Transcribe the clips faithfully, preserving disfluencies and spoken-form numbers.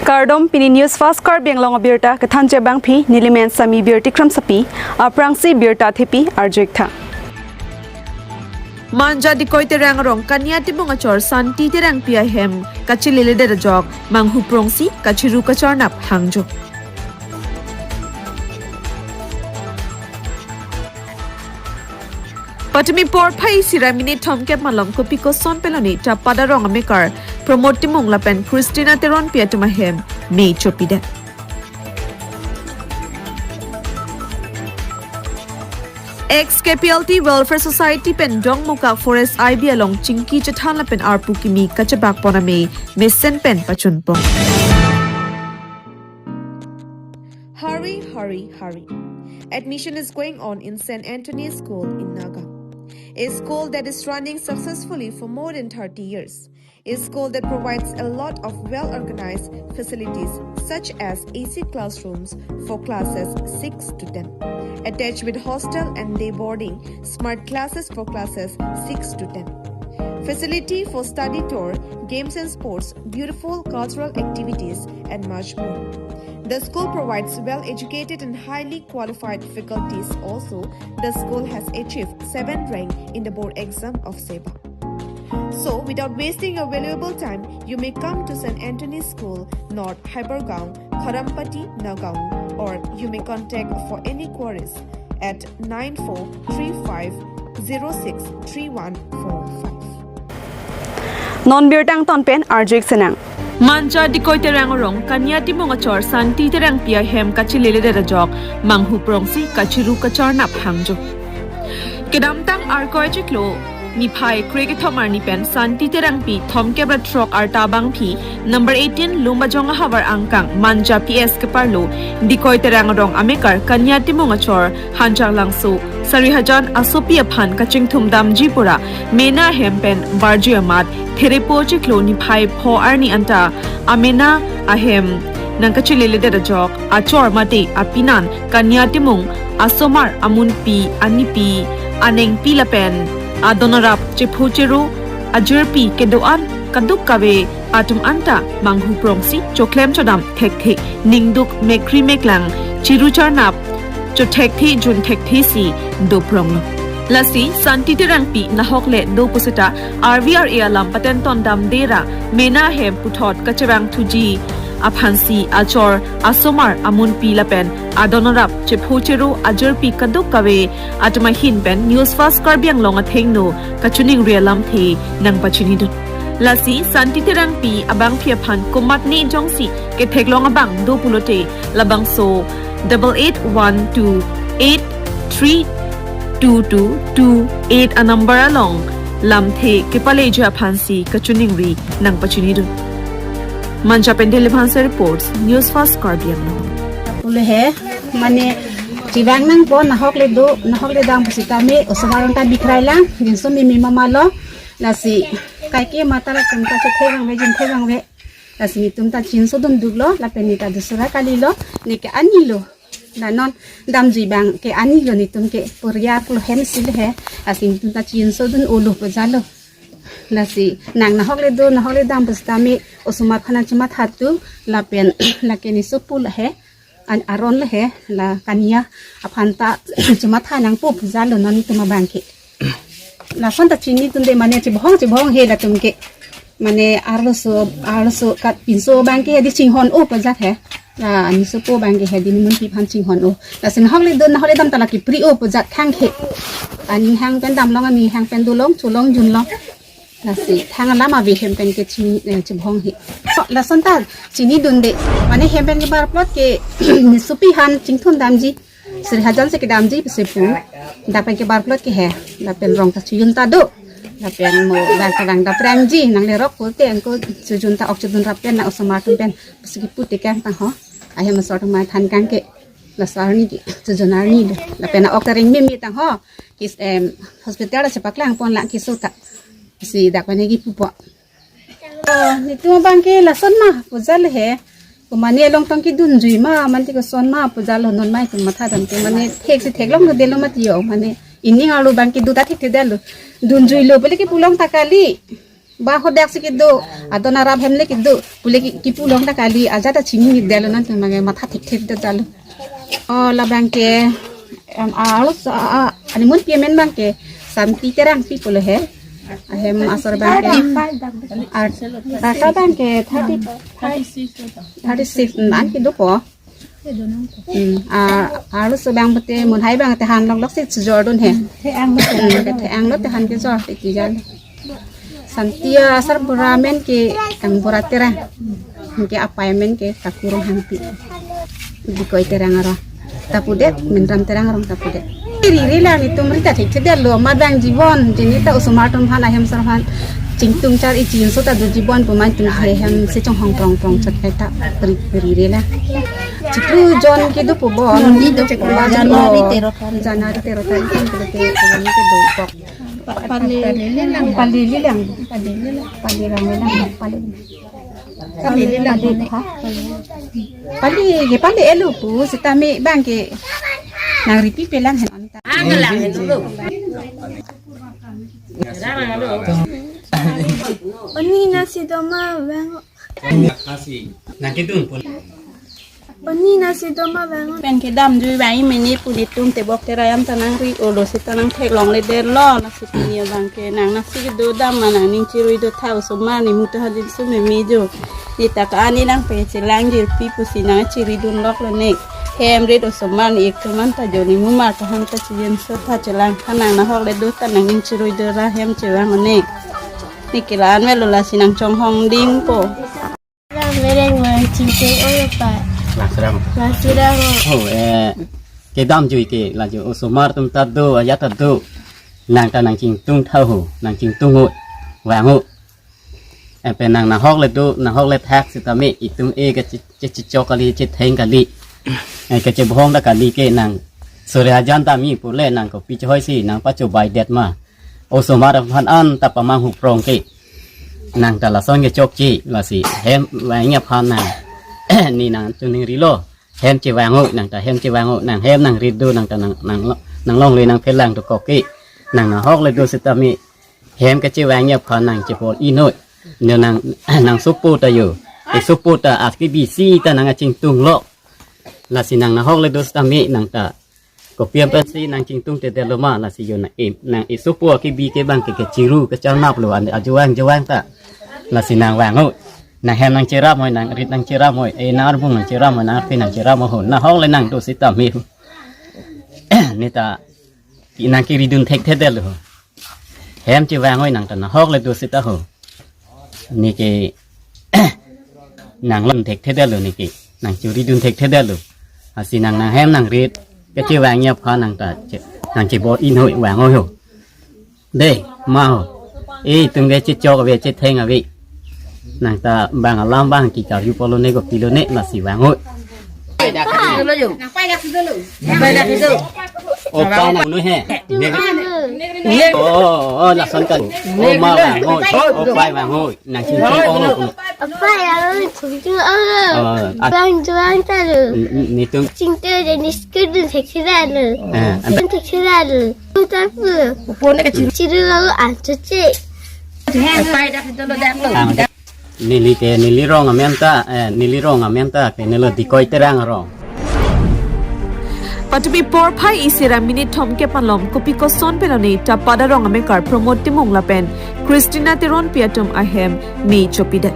Kardom, pini News Fast Karbi Anglong abirta kethanji abangpi nelimen Sami Birti Kramsapi, aphrangsi birta thepi arju-ik tha. Manja Dikoi Terang arong Kania Timung achor Santi Terangpi ahem kacheledet ajok manghu prongsi kachiru kacharnap hangjo. Patumi porphai isi ra minit thomkep malom kopi koson pen lone Chapada rong amekar Pramod Timung lapen Christina Teronpi atum ahem me chopidet. Ex K P L T Welfare Society pen Dongmukak Forest I B along chingki chethan lapen arpu kimi kachebak pon amei mesen pen pachunpon. Hurry, hurry, hurry. Admission is going on in Saint Anthony's School in Nagaon, a school that is running successfully for more than thirty years. A school that provides a lot of well-organized facilities such as A C classrooms for classes six to ten, attached with hostel and day boarding, smart classes for classes six to ten, facility for study tour, games and sports, beautiful cultural activities, and much more. The school provides well-educated and highly qualified faculties also. The school has achieved seven rank in the board exam of SEBA. So, without wasting your valuable time, you may come to Saint Anthony's School, North Hypergaon, Kharampati, Nagaon, or you may contact for any queries at nine four three five zero six three one four five. Non birta angton pen arju-ik sinang. Manja Dikoi Terang arong Kania Timung achor Santi Terangpi ahem kacheledet ajok manghu prongsi kachiru kacharnap hangjo. Kedamtang Arkoi chiklo niphai krekethom arni pen Santi Terangpi thomkep ra throk arta abangpi number eighteen Lumbajong ahavar angkang Manja P S keparlo Dikoi Terang arong amekar Kania Timung achor Hanjanglangso Sarihajan asopi aphan kachingthum damji pura mena ahem pen barji amat therepo chiklo niphai pho arni anta amena ahem nangkachileledet ajok achor mate apinan Kania Timung asomar amunpi anipi anengpi lapen adonarap chepho chero ajirpi kedo-an kaduk kave atum anta manghu prongsi choklem chodam thekthe ningduk mekri meklang chiru charnap chothekthe junthekthe si dopronglo. Lasi Santi Terangpi nahok le do pusita R V R A alam patenton damde ra mena ahem puthot kachevang thuji aphansi achor asomar amunpi lapen adonarap chepho chero ajirpi kaduk kave atum ahin pen News Fast Karbi Anglong athengno kachiningri alamthe nangpachinidun. Lasi Santi Terangpi abangpi aphan komatne jongsi ketheklong abang do pulote labangso double eight one two eight three two two two eight anumber along lamthe kepaleji aphansi kachiningri nangpachinidun. Manja pen Delhi Bhansa reports, News Fast Karbi Anglong. Pulo he, mane, chevang nangpo, nahok le do, nahok le dam pusitame, osomar anta bikrailang, jinso mimi mama lo, lasi, kaike matha latum ta chethevangve, jinthevangve, lasi netum ta chinsodun duklo, lapen ne ta dusra kalilo, ne ke-anilo, la non damji abang ke-anilo netum ke, poriar pulo hem si le he, lasi netum ta chinsodun-olo pujalo. Lasi nang nahok le do, nahok le dam pusitame, osomar aphan nangchematha tu, lapen lake ne sopo la he, an aron le he, la Kania aphan ta chematha nangpo pujalo non netum abang ke. Lason ta chinidunde mane chebohong chebohong he latum ke. Mane arloso, arloso kat pinso abang ke hedi chinghon-o pujat he. La ne sopo abang ke hedi ne munpi aphan chinghon-o. Lasi nahok le do, nahok le dam ta la kepri-o pujat khang he. Aning hang pen damlong, aning hang pen dolong, cholong junlong. Lasi thang alam ave hem pen ke chini, eh, chebohong he. Lason ta chinidunde. Mane hem pen kebar plot ke ne sopi aphan chingthum damji. Sarihajan si kedamji pusi pu. Dak pen kebar plot ke he. Lapen rong ta chojun ta do. Lapen mo dak ta rang daprangji. Nanglerok pulote anke chojun ta ok chodun rap pen nang osomar atum pen. Pusi kepu tekang tang ho. Ahem asor atum mai than kang ke. Laso arni ke. Chojun arni lo. Lapen ok ta reng meme tang ho. Kis, em, hospital ta chepaklang pon lang keso ta. Si dak pen ke pupo. Oh, netum abang ke lason ma pujalo he. Ko mane along tong kedunjui ma, mane koson ma pujalo non mai tum matha dam ke mane thek si theklonglo delo mati ho, mane ining arlo abang ke do ta thekthedetlo. Dunjuilo pule ke pulong ta kali. Ba hodak si kedo, adon arap hem le kedo, pule ki, kipu long ta kali, ajat ta chini ni delo non ke mage matha thik thik do jalo. Oh, labang ke, em, alo sa, a, a, animun pi amen bang ke, Santi Terangpi pulo he. Ahem asor bang ke, a, rata bang ke thirty, thirty six, an kedo po. Hmm, a, alo so bang bete mun hai bang te han lok lok si chujor dun he. Hmm, ke the-ang lo te han kejor te tijal. Santi asarbura amen ke Kangbura Terang. Ke apai amen ke Takurung Hangpi. Dikoi Terang arong. Tapudet, Minram Terang arong Tapudet. Riri lang itum rita thik thedetlo, amat bang jibon, jini ta osomar atum aphan ahem asor aphan chingtung char-i chinso ta do jibon pu amat itum he hem si chonghong prong prong chot kai ta ri, riri lang. Chiklo jon kedo pu bon. Chiklo jon January oh, tero tarik. January tero tarik kan kedo ke, kedo ke do kok. Pa-, Pali Lelang. Pali Lelang. Pali Lelang. Pali Lelang. Pali. Pali Lelang. Pali, ha? Pali, ke Pali elo pu, sitame bang ke nang ripi pelang hen anta. Ang lang hen dulu. Oni nasi doma bang. Nang kedun pun. Oni nasi doma bang. Pen kedam jui bang mini puni tum tebok terayam ta nangri olo sita nangtheklongledetlo, nasi pini bang ke nang nasi kedo dam ma nangning chirui do tha osomar ni muta hadin sumeme jo. Neta ka ani nang pe chelang jirpi pusi nang chiri dun loklo ne. Hem ret osomar ni ek teman ta jo ni mumar ta hang ta chijen so tha chelang tha nang nahokle do ta nangning chirui do ra hem chevang ne. Neke la-an velo lasi nang chonghong dingpo. Mereng mereng chingcheng olo pa. Lasrang. Lasrang. Oh, eh, kedam jui ke, laju osomar atum ta do, ajat ta do. Nang ta nang chingtung tha ho, nang chingtung ho, vang ho. Eh, pen nang nahokle do, nahokle thak sitame, itum e ke chi, chi, chichok kali, chitheng kali. Eh, kechebohong ta kali ke nang. Sore ajan ta mi pule nang kopi chohoi si, nang pachobaidet ma. Osomar aphan anta pamanghu prong ke. Nang ta lason kechokche, lasi hem vangji aphan nang. Ni nang chuning rilo. Hem chevang ho, nang ta hem chevang ho, nang hem nang rit do, nang ta nang, nang lo-, nang longle nang phelang dokok ke. Nang nahokle do sitame. Hem kechevangji aphan nang chepon inoi. Ne nang, nang sopo ta jo. E sopo ta aski bisi ta nang achingtung lo. Lasi nang nahokle do sitame nang ta. Kopi amen pensi nang chingtung tedetlo ma lasi jo nang im. Nang e sopo akibi ke bang ke kechiru kecharnap lo an ajuang juang ta. Lasi nang vang ho. Nang hem nang cheram hoi, nang rit nang cheram hoi. E nang arbung nang cheram hoi, nang arphe nang cheram ho. Nahoklek nang do sitame ho. Neta ki nang kiri dun thekthedetlo ho. Hem chevang hoi nang ta nahoklek do sita ho. Neke nang lon thekthedetlo neke. Nang chiri dun thekthedetlo. Lasi nang nang hem nang rit. Kechevangji aphan nang ta che, nang chebor inoi vang hoi ho. De, ma ho. E, itum ke chechok ave, chetheng ave. Nang ta bang alam bang ke karju polo ne kopilo ne lasi vang hoi. O pai nang noi he. Ne. O, o, o, lason kan. O ma vang hoi. O pai vang hoi. Nang chingchung ong lo. Apa ya lo chingchung ong lo. Oh, at- Bang juang ta lo. N-, n-, netum. Chingte de ni school dun thekthedetlo. Eh, an- Dun thekthedetlo. Putar pu. Upone ke ching- Chiru lo an chuche. Apa dak dolo dak lo. Ang- Neli ke neli rong amen ta, eh, neli rong amen ta ke nelo Dikoi Terang arong. Patumi porphai isi ra minit thomkep malom kopi koson penone Tapada rong amekar Pramod Timung lapen Christina Teronpi atum ahem me chopidet.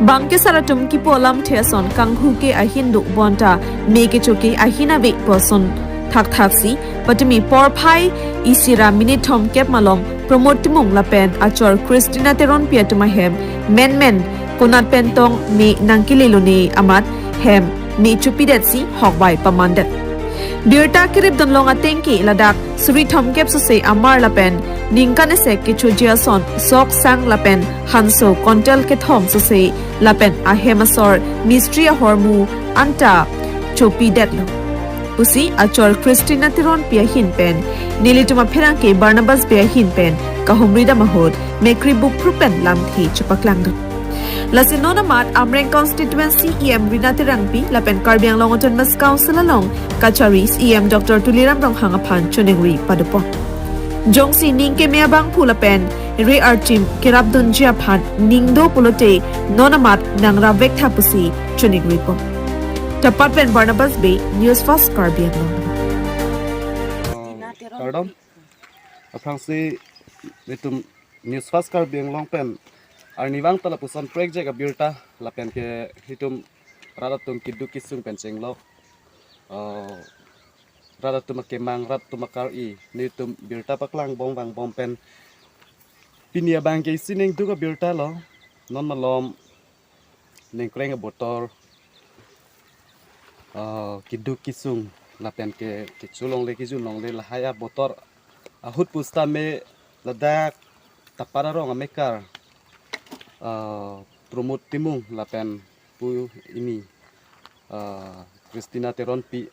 Bangkesar atum kipu alamthe ason kanghu ke ahin do bonta me kecho ke ahin ave pu ason thakthak si patumi porphai isi ra minit thomkep malom Pramod Timung lapen achor Christina Teronpi atum ahem menmen konat pen tong me nangkelelo ne amat hem me chopidet si hokvai pamandet. Birta kerip dunlong ateng ke ladak suri thomkep sose amar lapen ningkan isi kechoji ason sok sang lapen hanso kontel kethom sose lapen ahem asor mistri ahormu anta chopidetlo pusi achor Christina Teronpi ahin pen nelitum apherangke Barnabas Bey ahin pen kahumri dam ahut mekri bukpru pen lamthe chepaklangdun. Lasi non amat Amreng constituency E M Rina Terangpi lapen Karbi Anglong Autonomous Council along kachari E M Doctor Tuliram Ronghang aphan choningri padopon. Jongsi ning keme abangphu lapen re archim kerapdunji aphan ning do pulote non amat nangrap vek tha pusi choningri pon. Tapat pen Barnabas Bey, News Fast Karbi Anglong. Kardom. Aphrangsi itum News Fast Karbi Anglong pen arnivang ta lapuson project abirta lapen ke itum rat atum keduk kesung pen chenglok, uh, rat atum akemang, rat atum akar-i, nelitum birta paklang bom vang bom pen pini abang ke isi ning duk abirta lo. Non malom ningkreng abotor, uh, keduk kesung lapen ke kecho longle kejun longle lahai abotor ahut pusitame ladak Tapat arong amekar, uh, Pramod Timung lapen pu ini, uh, Christina Teronpi,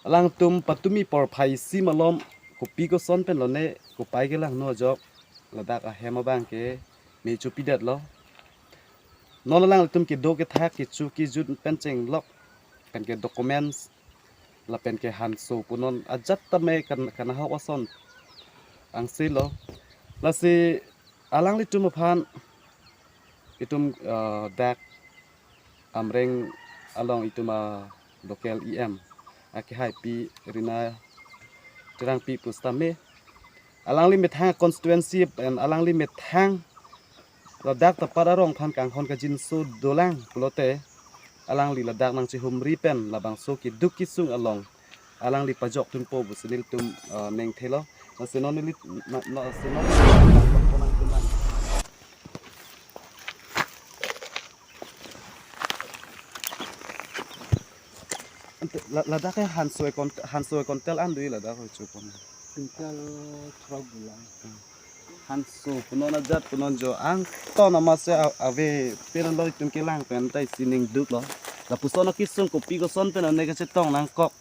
alangtum patumi porphai isi malom kopi koson pen lone kopai kelangno ajok ladak ahem abang ke me chopidetlo. Non alanglitum kedo kethak kecho kejun pen chenglok pen ke documents lapen ke hanso punon ajat tame kan kanahok ason angse lo. Lasi alanglitum aphan itum, uh, dak Amreng along itum a local E M akehaipi Rina Terangpi pusitame alangli methang constituency pen alangli methang ladak Tapat arong aphan kanghon kajinso dolang pulote alangli ladak nangchehumri pen labangso keduk kesung along alangli pajok tunpo pusi nelitum, uh, ningthelo. Lasi non neli na, na, lasi non neli Ante, la, ladak ke hanso ekon, hanso ekontel an do-i ladak ho chupon. Quintal throk bulan. Hanso punon ajat punon jo angton amatsi a-, ave pen lo itum kelang pen ta isi ning duklo. Lapuson akesung kopi koson pen ane kachetong nangkok.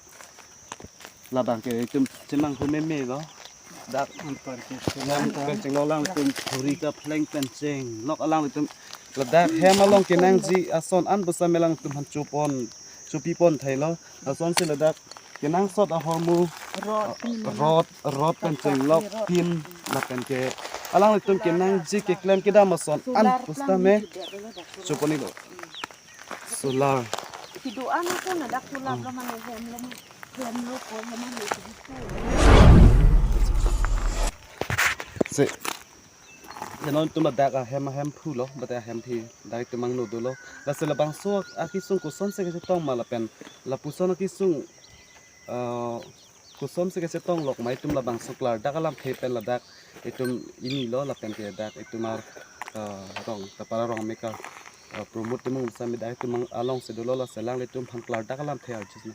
Labang ke itum chemang hu meme lo. Dak anpar ke pen chenglok alangtum khuri kaphleng pen chenglok alangtum ladak hem along kenangji ason an pusitame alangtum aphan chopon chopipon thailo. Lasonsi ladak kenangsot ahormu rod, rod pen chenglok tin lapen ke alanglitum kenangji keklem kedam ason an pusitame chopon-ilo. Solar. Kedo-an ako na dak solar lo mane hem lo ma-, hem lo ko lo mane. Se. Kenon itum dak ahem ahem phu lo, bate ahem phi dak itum angno dolo. Lasi labangso akesung kosonsi kachetong ma lapen lapuson akesung, uh, kosonsi kachetong lok ma itum labangso klardak alamthe pen ladak itum ini lo lapen ke dak itum ar, uh, rong Tapat arong amekar, uh, Pramod Timung sami dak itum ang alongsi dolo lasi alanglitum aphan klardak alamthe arjisna.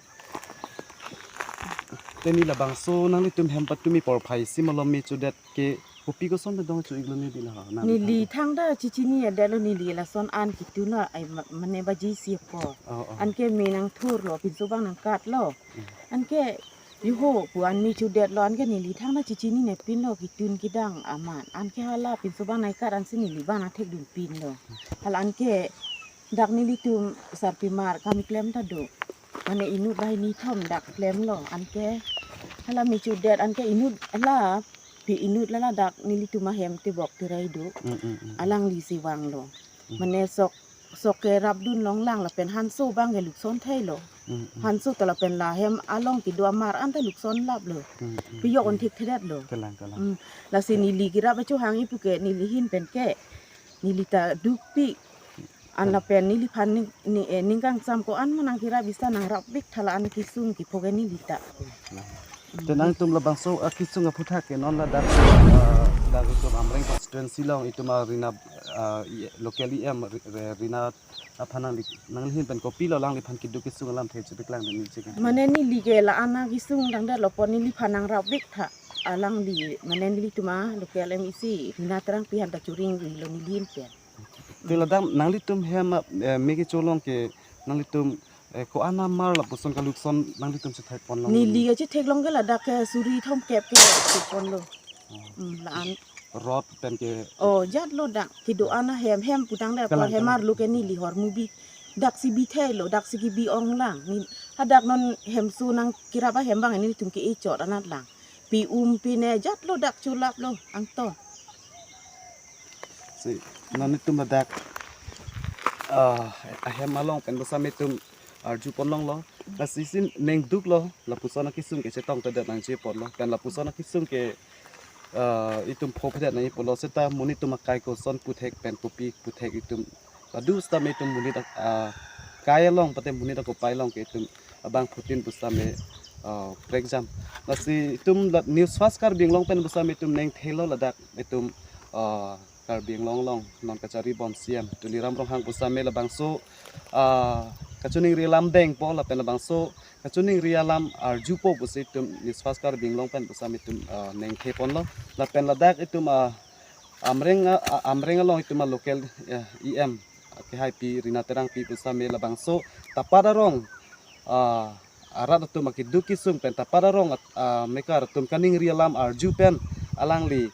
Te ne labangso nanglitum hem patumi porphai isi malom me chodet ke kopi koson pen dong cho-iklo ne di la ha, nang neli thangta. Thangta chichini adet lo neli lason an ketun lo ai ma-, mane baji si apor. Oh, oh. Anke me nangthurlo, pinso abang nangkatlo. Hmm. Anke yuho pu an me chodet lo, anke neli thangta chichini ne pinlo ketun kedang amat. Anke hala pinso abang nangkat ansi neli abang nangthekdun pinlo. Hala anke dak nelitum sarpimar kami klem ta do. Mane inut lahai nithom dak klemlo. Anke hala me chodet anke inut hala pi inut la ladak nelitum ahem tebok terai do. Mm, mm, mm. Alanglisi vanglo. Mm. Mane sok sok kerapdun longlang lapen hanso abang ke lukson thailo. Mm, mm. Hanso ta lapen la hem along kedo amar an ta lukson laplo. Mm, mm, piyok mm. Unthik thedetlo. Kalang, kalang. Mm. Lasi neli kerap achohang ipu ke neli ahin pen ke neli ta dukpik. An lapen neliphan ning, ning, eh, ning kangsam ko-an ma nangkerap bisa nangrap vek tha la-an kesung kepho ke neli ta. Te nangtum labangso akesung aphuthak ke non ladak, ah, dak itum Amreng constituency along itum a Rina, ah, i-, local E M Ri-, Ri-, Rina aphan nangli, nangli ahin pen kopilo alangliphan keduk kesung alamthe chepaklang dun neli chek. Mane neli ke la-an akesung tangdet lo pon neliphan nangrap vek tha alangli mane nelitum a local M E C Rina Terangpi aphan ta churing lo neli ahin pen. Te ladak nanglitum hem, eh, me kecho along ke nanglitum, eh, ko-an amar lapuson kalukson nanglitum chethai ponlong? Neli kachethek along ke ladak ke suri thomkep ke cheponlo. Oh. Hmm, la-an. Rod pen ke. Oh, jatlo dak. Kedo-an ahem, hem pu tangdet. Kalang, kalang. Hem arlo ke neli hormu bi. Daksi bi thailo, daksi kebi onglang. Ne hadak non hemso nangkerap ahem abang nelitum ke-e chot anat lang. Pi um pi ne jatlo dak cholaplo angton. Si, non itum ladak, ah, ahem along pen bosam itum arju pon longlo. Lasi si nengduklo, lapuson akesung ke chetongtedet nangji apotlo. Pen lapuson akesung ke, ah, itum phopedet nangji apotlo. Seta monit atum akai koson puthek pen kopi puthek itum. Ladu seta me itum monit ak-, ah, kai along pate monit akopai along ke itum abangphutin bosam me, ah, prekjam. Lasi itum la News Fast Karbi Anglong pen bosam itum nengthelo ladak itum, ah, Karbi Anglong along non kacharibom C E M Tuliram Ronghang bosam me labangso, ah, kachiningri alam dengpo lapen labangso kachiningri alam arjupo pusi itum News Fast Karbi Anglong pen bosam itum, ah, nengtheponlo. Lapen ladak itum, ah, Amreng, ah, Amreng along itum, ah, local, ah, E M kehaipi Rina Terangpi bosam me labangso tapat arong, ah, arat atum akeduk kesung pen tapat arong at-, ah, mekar atum kaningri alam arju pen alangli,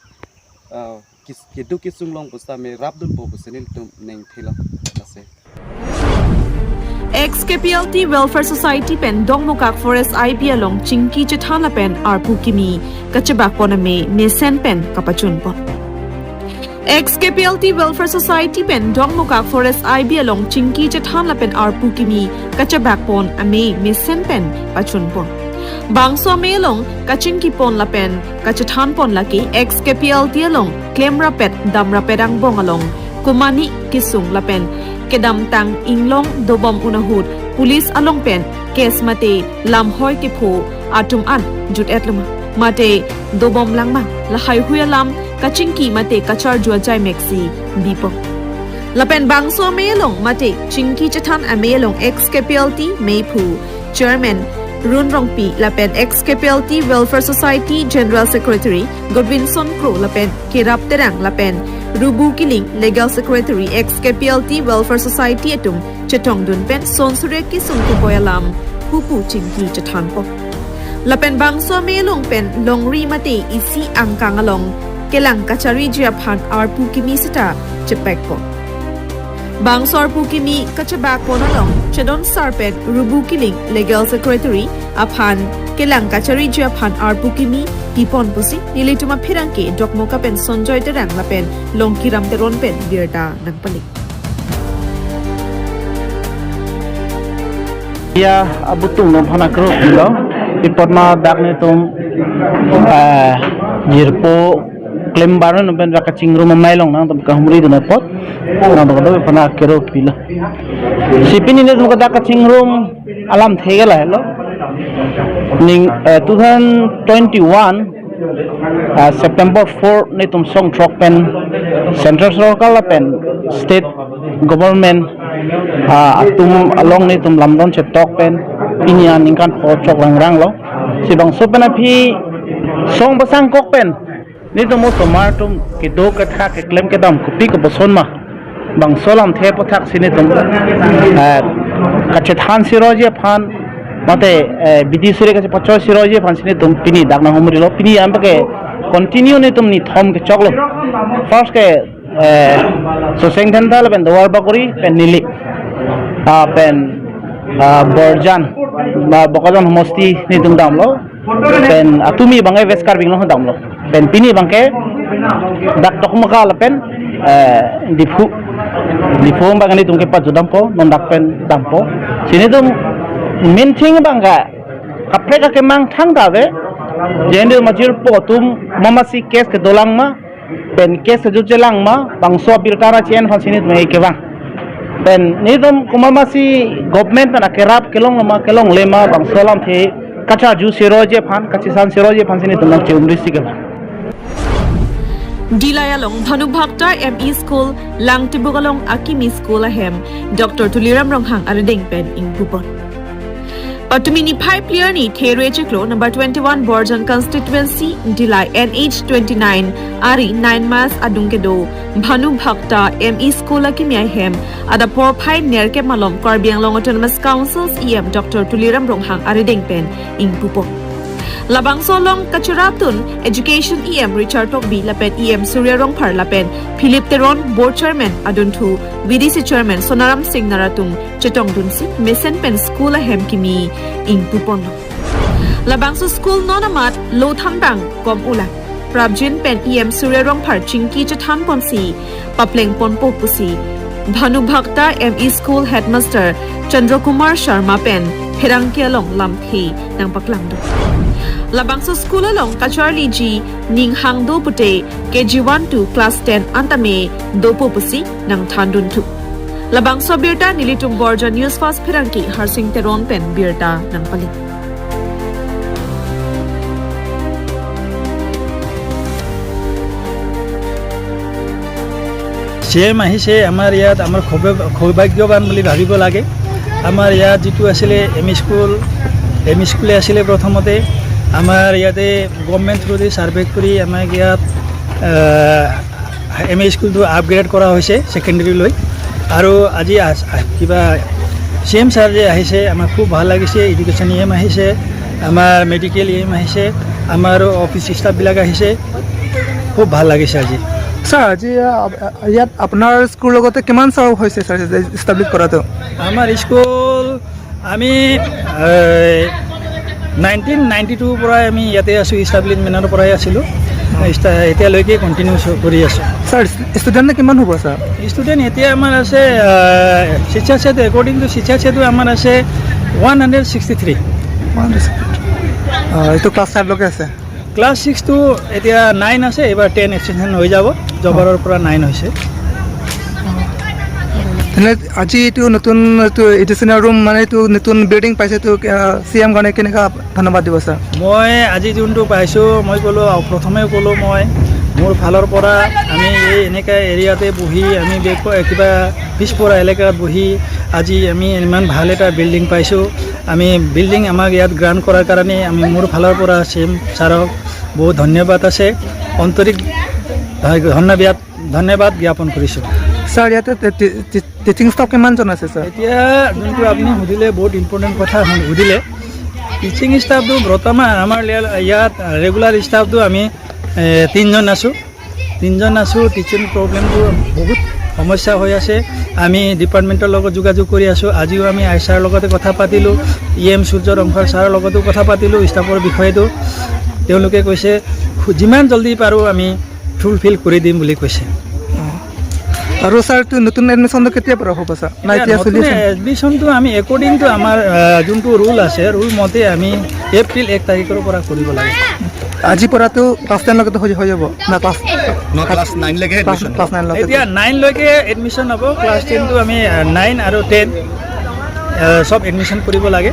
ah, kis-, keduk kesung long bosam me rapdunpo pusi nelitum nengthelo. Lasi. Ex K P L T Welfare Society pen Dongmukak Forest I B along chingki chethan lapen arpu kimi kachebakpon amei mesen pen kapachunpon. Ex K P L T Welfare Society pen Dongmukak Forest I B along chingki chethan lapen arpu kimi kachebakpon amei mesen pen pachunpon. Bangso amei along kachingkipon lapen kachethanpon lake ex K P L T along klemrapet damrapet angbong along komani kesung lapen kedamtang inglong dobom un ahut police along pen case mate lamhoi kepho atum an jut-etloma mate dobom langma lahaihui alam kachingki mate kacharju ajai meksi bipo. Lapen bangso amei along mate chingki chethan amei along ex K P L T meiphu Chairman Run Rongpi lapen ex K P L T Welfare Society General Secretary Godwinson Kro lapen Kerap Terang lapen Rubu Kiling Legal Secretary ex K P L T Welfare Society atum chetongdun pen son suri kesung kepoi alam hupu chingki chethanpo. Lapen bangso amei along pen longri mate isi angkang along kelang kachariji aphan arpu kimi seta chepekpo. Bangso arpu kimi kachebakpon along chedon sar pen Rubu Kiling Legal Secretary aphan kelang kachariji aphan arpu kimi pipon pusi nelitum apherangke Dokmoka pen Sonjoy Terang lapen Longkiram Teron pen birta nangpale. Ya, abutung nong phana kro lo. Ipot ma dak netum, eh, jirpo klembar nong pen dak kachingrum amei along nangtum kahumridun apot. Nangtum kadokave phana kro pilo. Si pini netum kadak kachingrum alamthe ke lahelo. Ning, eh, two thousand twenty-one, ah, September four netum song throk pen Central Sorkar lapen State Government, ah, atum along netum lamdon chetok pen pini aningkan pho chok rangranglo. Si bangso pen aphi song pasang kok pen netum osomar atum kedo ketha keklem kedam kopi koposon ma bangso alamthe aphuthak si netum, eh, kachethan siroji aphan mate, eh, bidi suri kachepachoi siroji aphan si netum pini dak nanghumrilo. Pini anpake continue netum nithom kechoklo. First ke, eh, Soseng Dhenta lapen Duar Bagori pen Nilip, ah, pen, ah, Borjan, ba Bokajan homosti netum damlo. Pen atumi abangke West Karbi Anglong damlo. Pen pini abangke dak Dokmoka lapen, eh, Diphu. Diphu abangke netum kepajut dampo, non dak pen dampo. Si netum main thing abangke kaprek akemang thangta ave. Jende majirpo atum mama si case kedo langma, pen case kejut chelang ma, bangso abirta ra chen aphan si netum kevang. Pen netum komat ma si government pen akerap kelong ma kelongle ma bangso alamthe kacharju siroji aphan, kachesan siroji aphan si netum nangchehumri si kevang. Dillai along Bhanubhakta M E School, Langtibuk along akimi school ahem Doctor Tuliram Ronghang arideng pen ingpupon. Patumi niphai phli arni There chiklo number twenty-one Borjan constituency Dillai N H twenty-nine ari nine miles adung kedo Bhanubhakta M E School akimi ahem adap porphai nerkep malom Karbi Anglong Autonomous Council C E M Doctor Tuliram Ronghang arideng pen ingpupon. Labangso along kachirapdun Education E M Richard Tokbi lapen E M Surya Rongphar lapen Philip Teron, Board Chairman adunthu V D C Chairman Sonaram Singnar atum chetongdunsi mesen pen school ahem kimi ingpupon. Labangso school non amat lo thangbang kom ulang. Prabjin pen E M Surya Rongphar chingki chethan ponsi papleng ponpo pusi Bhanubhakta M E School Headmaster Chandra Kumar Sharma pen pherangke along lamthe nangpaklangdun. Labangso school along kacharliji ning hang do pute K G one to class ten an tame dopo pusi nangthandunthu. Labangso abirta nelitum Borjan News Fast pherangke Harsing Teron pen birta nangpali. C M আহিছে আমাৰ ইয়াত, আমাৰ সৌভাগ্য-, সৌভাগ্যৱান বুলি ভাবিব লাগে। আমাৰ ইয়াত যিটো আছিলে M E school, M E স্কুলে আছিলে প্ৰথমতে। আমাৰ ইয়াতে গভৰ্ণমেণ্ট থ্ৰুদি ছাৰ্ভে কৰি আমাক ইয়াত, আহ, এম ই স্কুলটো আপগ্ৰেড কৰা হৈছে ছেকেণ্ডেৰীলৈ। আৰু আজি আছ-, আ-, কিবা চি এম ছাৰ যে আহিছে, আমাৰ খুব ভাল লাগিছে। এডুকেশ্যন ই এম আহিছে, আমাৰ মেডিকেল ই এম আহিছে, আমাৰ অফিচ ষ্টাফবিলাক আহিছে। খুব ভাল লাগিছে আজি। ছাৰ, আজি, আ, আ, ইয়াত আপোনাৰ স্কুল লগতে কিমান ছাৰ হৈছে, ছাৰ, ষ্টাব্লিছ কৰাটো? আমাৰ স্কুল আমি, এ, নাইনটিন নাইনটি টুৰ পৰাই আমি ইয়াতে আছোঁ, ষ্টাব্লিছমেণ্টৰ পৰাই আছিলোঁ। ষ্টা-, এতিয়ালৈকে কণ্টিনিউ কৰি আছোঁ। ছাৰ, ষ্টুডেণ্ট কিমান হ'ব, ছাৰ? ষ্টুডেণ্ট এতিয়া আমাৰ আছে, আ, শিক্ষা চেতু, একৰ্ডিং টু শিক্ষা চেতু আমাৰ আছে one hundred sixty three. One hundred sixty three. আ, এইটো ক্লাছ ফাইভলৈকে আছে? ক্লাছ ছিক্সটো এতিয়া নাইন আছে, এইবাৰ টেন এক্সটেনশ্যন হৈ যাব, যোৱাবাৰৰ পৰা নাইন হৈছে। তেনে আজি এইটো নতুন, এইটো এডিচনেল ৰুম, মানে এইটো নতুন বিল্ডিং পাইছে, এইটো, আহ, চি এম কাৰণে কেনেকুৱা ধন্যবাদ দিব, ছাৰ? মই আজি যোনটো পাইছোঁ, মই ক'লোঁ, আহ, প্ৰথমে ক'লোঁ মই, মোৰ ফালৰ পৰা আমি এই এনেকুৱা এৰিয়াতে বহি আমি বেগ-, কিবা পিছপৰা এলেকাত বহি আজি আমি ইমান ভাল এটা বিল্ডিং পাইছোঁ। আমি বিল্ডিং আমাক ইয়াত গ্ৰাণ্ট কৰাৰ কাৰণে আমি মোৰ ফালৰ পৰা চি এম ছাৰক বহুত ধন্যবাদ আছে, আন্তৰিক ধন্যবাদ, ধন্যবাদ জ্ঞাপন কৰিছোঁ। ছাৰ, ইয়াতে টি-, টি-, টি-, টিচিং ষ্টাফ কিমানজন আছে, ছাৰ? এতিয়া যোনটো আপুনি সুধিলে, বহুত ইম্পৰ্টেণ্ট কথা সুধিলে। টিচিং ষ্টাফটো বৰ্তমান আমাৰ লে-, ইয়াত ৰেগুলাৰ ষ্টাফটো আমি, এ, তিনিজন আছোঁ। তিনিজন আছোঁ। টিচিং প্ৰব্লেমটো বহুত সমস্যা হৈ আছে। আমি ডিপাৰ্টমেণ্টৰ লগত যোগাযোগ কৰি আছোঁ। আজিও আমি আই ছাৰৰ লগতে কথা পাতিলোঁ, ই এম সূৰ্য ৰংফাৰ ছাৰৰ লগতো কথা পাতিলোঁ ষ্টাফৰ বিষয়েতো। তেওঁলোকে কৈছে, "খু-, যিমান জল্দি পাৰোঁ আমি ফুলফিল কৰি দিম" বুলি কৈছে। আৰু ছাৰ, এইটো নতুন এডমিশ্যনটো কেতিয়াৰ পৰা হ'ব, ছাৰ? না, এতিয়া এতিয়া চলি নতুন আছে? এডমিশ্যনটো আমি একৰ্ডিং টু আমাৰ, আহ, যোনটো ৰুল আছে, ৰুল মতে আমি এপ্ৰিল এক তাৰিখৰ পৰা কৰিব লাগে। আজিৰ পৰাতো ক্লাছ টেনলৈকেতো হৈ, হৈ যাব না? ক্লাছ, ন, ক্লাছ নাইনলৈকে ক্লাছ, এডমিশ্যন হ'ব। ক্লাছ নাইনলৈকে। এতিয়া নাইনলৈকে এডমিশ্যন হ'ব। ক্লাছ টেনটো আমি, আহ, নাইন আৰু টেন, আহ, চব এডমিশ্যন কৰিব লাগে।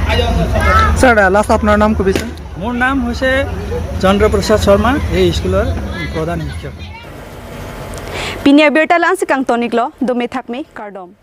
ছাৰ, লাষ্ট আপোনাৰ নাম ক'বচোন। মোৰ নাম হৈছে চন্দ্ৰ প্ৰসাদ শৰ্মা, এই স্কুলৰ প্ৰধান শিক্ষক। Pini abirta la-ansi kangton-iklo, dome thakme, kardom.